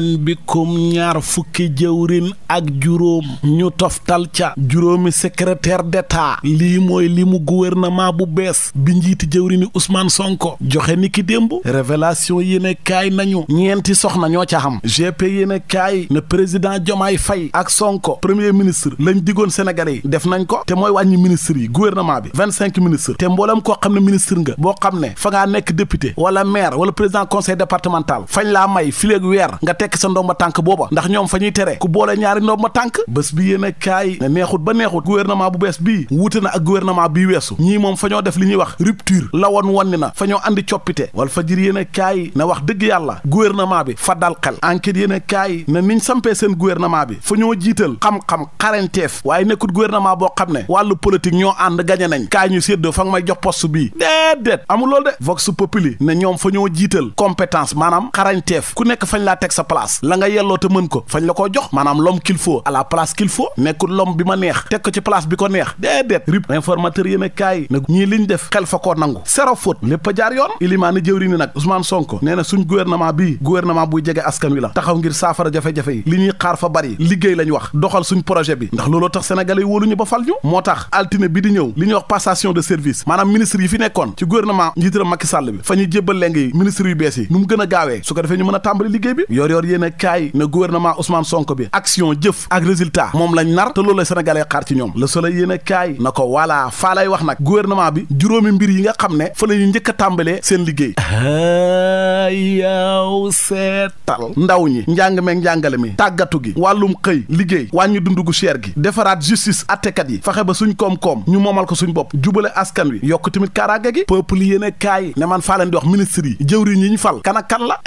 ahlan bikum ñaar fukki jëwrin ak juróom ñu toftal ca juróomi secrétaire d'état lii mooy limu gouvernement bu bees bi njiiti jëwrini Ousmane Sonko joxe ni ki démb révélation yéene kaay nañu ñeenti soxna ñoo ca xam GP yéene kaay ne président Diomaye Faye ak Sonko premier ministre lañ digoon Sénégalais yi def nañ ko te mooy wàññi ministre yi gouvernement bi 25 ministres te mboolem koo xam ne ministre nga boo xam ne fa ngaa nekk député wala maire wala président conseil départemental fañ laa may fileeg weer nga tekk sa ndomba tànk booba ndax ñoom fa ñuy tere ku boole ñaari ndomba tànk bés bi yéene kaay ne neexut ba neexut gouvernement bu bees bii wuute na ak gouvernement bii weesu ñii moom fa ñoo def li ñuy wax rupture la woon wonni na fa ñoo andi coppite wal fa jir yéene kaay ne wax dëgg yàlla gouvernement bi fa dal xel enquête yéene kaay ne niñ sampee seen gouvernement bi fa ñoo jiital xam-xam xarañteef waaye nekkut gouvernement boo xam ne wàllu politique ñoo ànd gañe nañ kaay ñu séddoo fa nga may jox poste bii déedéet amul loolu de vox populi ne ñoom fa ñoo jiital compétence maanaam xarañteef ku nekk fañ laa teg sa place la nga yelloo te mën ko fañ la ko jox maanaam l'homme qu'il faut à la place qu'il faut nekkul l'homme bi ma neex teg ko ci place bi ko neex déedéet rip informateur yéen a kaay ne ñii liñ def xel fa koo nangu zéro faute lépp a jaar yoon ilimaani jëwri ni nag Ousmane Sonko nee na suñ gouvernement bii gouvernement buy jege askan wi la taxaw ngir saafara jafe-jafe yi li ñuy xaar fa bari liggéey lañ wax doxal suñ projet bi ndax looloo tax sénégalais yi wóoluñu ba fal ñu moo tax altine bi di ñëw li ñuy wax passation de service maanaam ministre yi fi nekkoon ci gouvernement njiitaram Macky Sall bi fa ñuy jébbal leng yi ministre yu bees yi nu mu gën a gaawee su ko defee ñu mën a tàmbali liggéey bi yor yéen a kaay ne gouvernement Ousmane Sonko bi action jëf ak résultat moom lañ nar te loolu la sénégalais xaar ci ñoom Le Soleil yéen a kaay na ko voilà faa lay wax nag gouvernement bi juróomi mbir yi nga xam ne fa la ñu njëkk a tàmbalee seen liggéey yow seetal ndaw ñi njàng meeg njàngale mi tàggatu gi wàllum xëy liggéey wàññi dundu gu cher gi defaraat justice attekat yi fexe ba suñ koom-koom ñu moomal ko suñ bopp jubale askan wi yokk tamit kaaraange gi peuple yéen a kaay ne man faa leen di wax ministre yi jëwriñ yi ñu fal kan ak kan la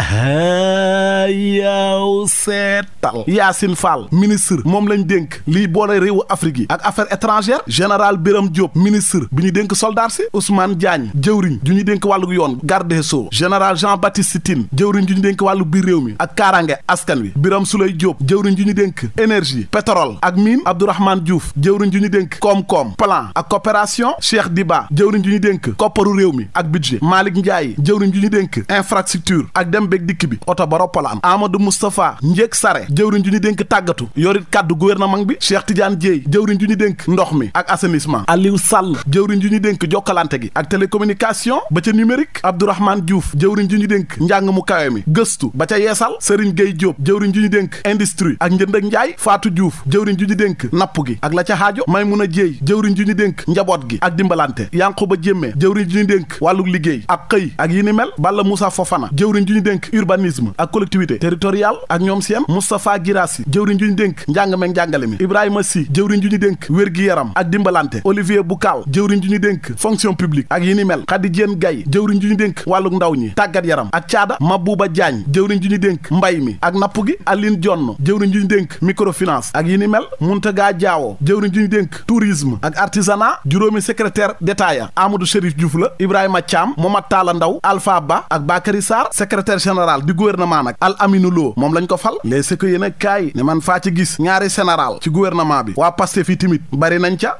yow seetal Yacine Fall ministre moom lañ dénk lii boole réewu Afrique yi ak affaires étrangères général Birame Diop ministre bi ñu dénk soldat si Ousmane Diagne jëwriñ ju ñu dénk wàllu yoon garde des sceaux général Jean-Baptiste Tine jëwriñ ju ñu dénk wàllu biir réew mi ak kaaraange askan wi Birame Souleye Diop jëwriñ ju ñu dénk énergie pétrole ak mine Abdourahmane Diouf jëwriñ ju ñu dénk koom-koom plan ak coopération Cheikh Diba jëwriñ ju ñu dénk kopparu réew mi ak budget Malick Ndiaye jëwriñ ju ñu dénk infrastructure ak dem beeg dikk bi oto ba roppalaan Amadou Moustapha Ndiek Sare jëwriñ ju ñu dénk tàggatu yorit kàddu gouvernement bi Cheikh Tidiane Dièye jëwriñ ju ñu dénk ndox mi ak assainissement Aliou Sall jëwriñ ju ñu dénk jokkalante gi ak télécommunication ba ca numérique Abdourahmane Diouf jëwriñ ju ñu dénk njàng mu kawe mi gëstu ba ca yeesal Serigne Gueye Diop jëwriñ ju ñu dénk industrie ak njënd ak njaay Fatou Diouf jëwriñ ju ñu dénk napp gi ak la ca xaajo Maymouna Dièye jëwriñ ju ñu dénk njaboot gi ak dimbalante Yankuba Jéeme jëwriñ ju ñu dénk wàllu liggéey ak xëy ak yi ni mel Balla Moussa Fofana jëwriñ ju ñu dénk urbanisme ak collectivité territoriale ak ñoom seen Moustapha Guirassi jëwriñ ju ñu dénk njàng meeg njàngale mi Ibrahima Sy jëwriñ ju ñu dénk wér-gi-yaram ak dimbalante Olivier Boucal jëwriñ ju ñu dénk fonction publique ak yi ni mel Khady Diène Gaye jëwriñ ju ñu dénk wàllu ndaw ñi tàggat yaram ak caada Mabouba Diagne jëwriñ ju ñu dénk mbay mi ak napp gi Aline Dione jëwriñ ju ñu dénk microfinance ak yi ni mel Mountaga Diawo jëwriñ ju ñu dénk tourisme ak artisanat juróomi secrétaire d'état ya Amadou Chérif Diouf la Ibrahima Thiam Momad Talla Ndaw Alpha Ba ak Bakary Sarr secrétaire général du gouvernement nag Al Aminou Lo moom lañ ko fal les se ko yéen a kaay ne man faa ci gis ñaari général ci gouvernement bi waa Pastef fi timit bari nañ ca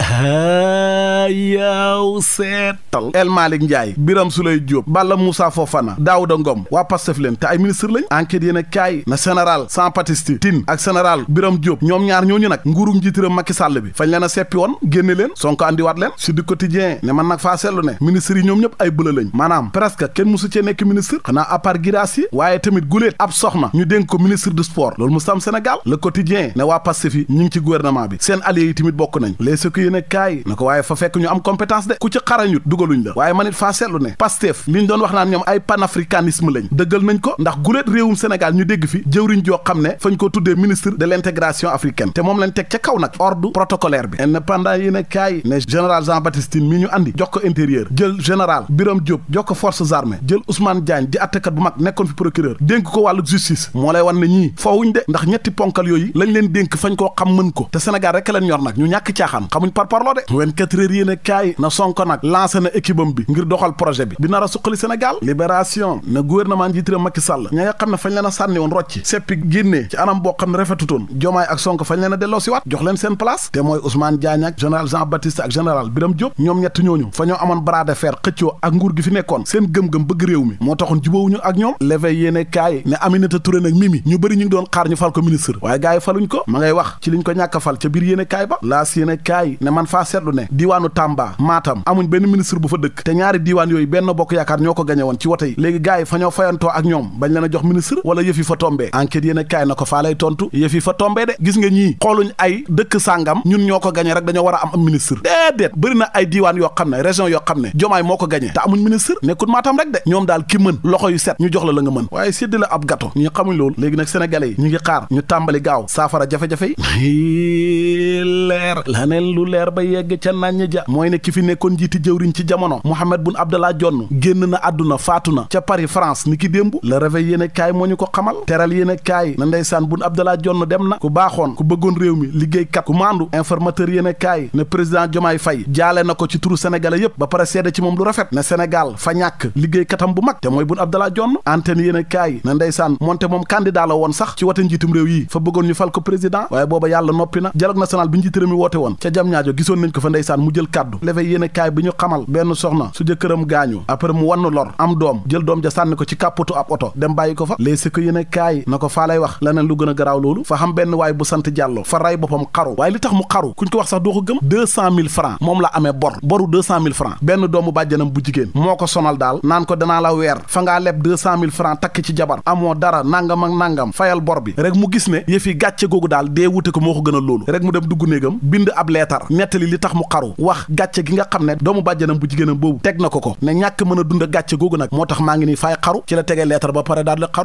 yow seetal El Malick Ndiaye Birame Souleye Diop Balla Moussa Fofana Daouda Ngom waa Pastef leen te ay ministre lañ enquête yéen a kaay na général Jean-Baptiste Tine ak général Birame Diop ñoom ñaar ñooñu nag nguuru njiitiram Macky Sall bi fañ leen a seppi woon génne leen Sonko andiwaat leen Sud Quotidien ne man nag faa seetlu ne ministre yi ñoom ñëpp ay bëla lañ maanaam presque kenn musu cee nekk ministre xanaa à part Guirassy waaye tamit guléet ab soxna ñu dénk ko ministre du sport loolu mu sam Sénégal Le Quotidien ne waa Pastef yi ñu ngi ci gouvernement bi seen alliés yi tamit bokk nañ les se ko yéen a kaay na ko waaye fa fekk ñu am compétence de ku ci xarañut dugaluñ la waaye man it faa seetlu ne Pastef li ñu doon wax naan ñoom ay panafricanisme lañ dëggal nañ ko ndax guléet réewum Sénégal ñu dégg fi jëwriñ joo xam ne fañ ko tuddee ministre de l'intégration africaine te moom lañ teg ca kaw nag ordre protocolaire bi indépendant yéen a kaay ne général Jean-Baptiste Tine mi ñu andi jox ko intérieur jël général Birame Diop jox ko forces armées jël Ousmane Diagne di attekat bu mag nekkoon fi procureur dénk ko wàllu justice moo lay wan ne ñii foowuñ de ndax ñetti ponkal yooyu lañ leen dénk fañ koo xam mën ko te Sénégal rek leen ñor nag ñu ñàkk caaxaan xamuñ par parloo de 24 heures yéen a kaay na Sonko nag lancé na équipe am bi ngir doxal projet bi nar a suqali Sénégal libération na gouvernement njiitiram Macky Sall ña nga xam ne fañ leen a sànni woon rocci seppi génnee ci anam boo xam ne rafetutoon Diomaye ak Sonko fañ leen a delloo si waat jox leen seen place te mooy Ousmane Diagne ak général Jean-Baptiste ak général Birame Diop ñoom ñett ñooñu fa ñoo amoon bras de fer xëccoo ak nguur gi fi nekkoon seen gëm-gëm bëgg réew mi moo taxoon jubóowuñu ak ñoom l'éveil yéene kaay ne Aminata Touré nag Mimi ñu bëri ñu ngi doon xaar ñu fal ko ministre waaye gars yi faluñ ko ma ngay wax ci liñ ko ñàkk a fal ca biir yéene kaay ba laas yéene kaay ne man faa seetlu ne diiwaanu Tamba Matam amuñ benn ministre bu fa dëkk te ñaari diiwaan yooyu benn bokk yaakaar ñoo ko gañe woon ci wote yi léegi gars yi fa ñoo fayantoo ak ñoom bañ leen a jox ministre wala yëf yi fa tombee enquête yéene kaay na ko faa lay tontu yëf yi fa tombee de gis nga ñii xooluñ ay dëkk sàngam ñun ñoo ko gañe rek dañoo war a am ministre déedéet bëri na ay diiwaan yoo xam ne région yoo xam ne jomaay moo ko gañe te amuñ ministre nekkul Matam rek de ñoom daal ki mën loxo yu set ñu jox la nga mën waaye séddi la ab gato ñu xamuñ loolu léegi nag sénégalais yi ñu ngi xaar ñu tàmbali gaaw saafara jafe-jafe yi leer laneen lu leer ba yegg ca naññ ja mooy ne ki fi nekkoon njiiti jëwriñ ci jamono Mohamed Boun Abdallah Dionne génn na àdduna faatu na ca Paris France ni ki démb Le Réveil yéen kaay moo ñu ko xamal teral yéen kaay na ndeysaan Boun Abdallah Dionne dem na ku baaxoon ku bëggoon réew mi liggéeykat ku maandu informateur yéen kaay ne président Diomaye Faye jaale na ko ci turu sénégalais yépp ba pare seede ci moom lu rafet ne Sénégal fa ñàkk liggéeykatam bu mag te mooy Boun Abdallah Dionne antenne yéen kaay na ndeysaan moonte moom candidat la woon sax ci wote njiitum réew yi fa bëggoon ñu fal ko président waaye booba yàlla noppi na dialogue national bi njiit réew mi woote woon ca jam ñaajo gisoon nañ ko fa ndeysaan mu jël kàddu L'éveil yéen kaay bi ñu xamal benn soxna su jëkkëram gaañu après mu wann lor am doom jël doom ja sànni ko ci kàpputu ab oto dem bàyyi ko fa léegi ko yéen kaay na ko faa lay wax leneen lu gën a garaaw loolu fa xam benn waay bu sant Diallo fa ray boppam xaru waaye li tax mu xaru kuñ ko wax sax doo ko gëm 200 000 francs moom la amee boru 200 000 francs benn doomu bàjjanam bu jigéen moo ko sonal daal naan ko danaa la weer fa ngaa leb 200 000 francs takk ci jabar amoo dara nangam ak nangam fayal bor bi rek mu gis ne yëf yi gàcce googu daal dee wute ko moo ko gën a loolu rek mu dem dugg néegam bind ab leetar nettali li tax mu xaru wax gàcce gi nga xam ne doomu bàjjanam bu jigéenam boobu teg na ko ne ñàkk mën a dund gàcce googu nag moo tax maa ngi nii fay xaru ci la tegee leetar ba pare daal di xaru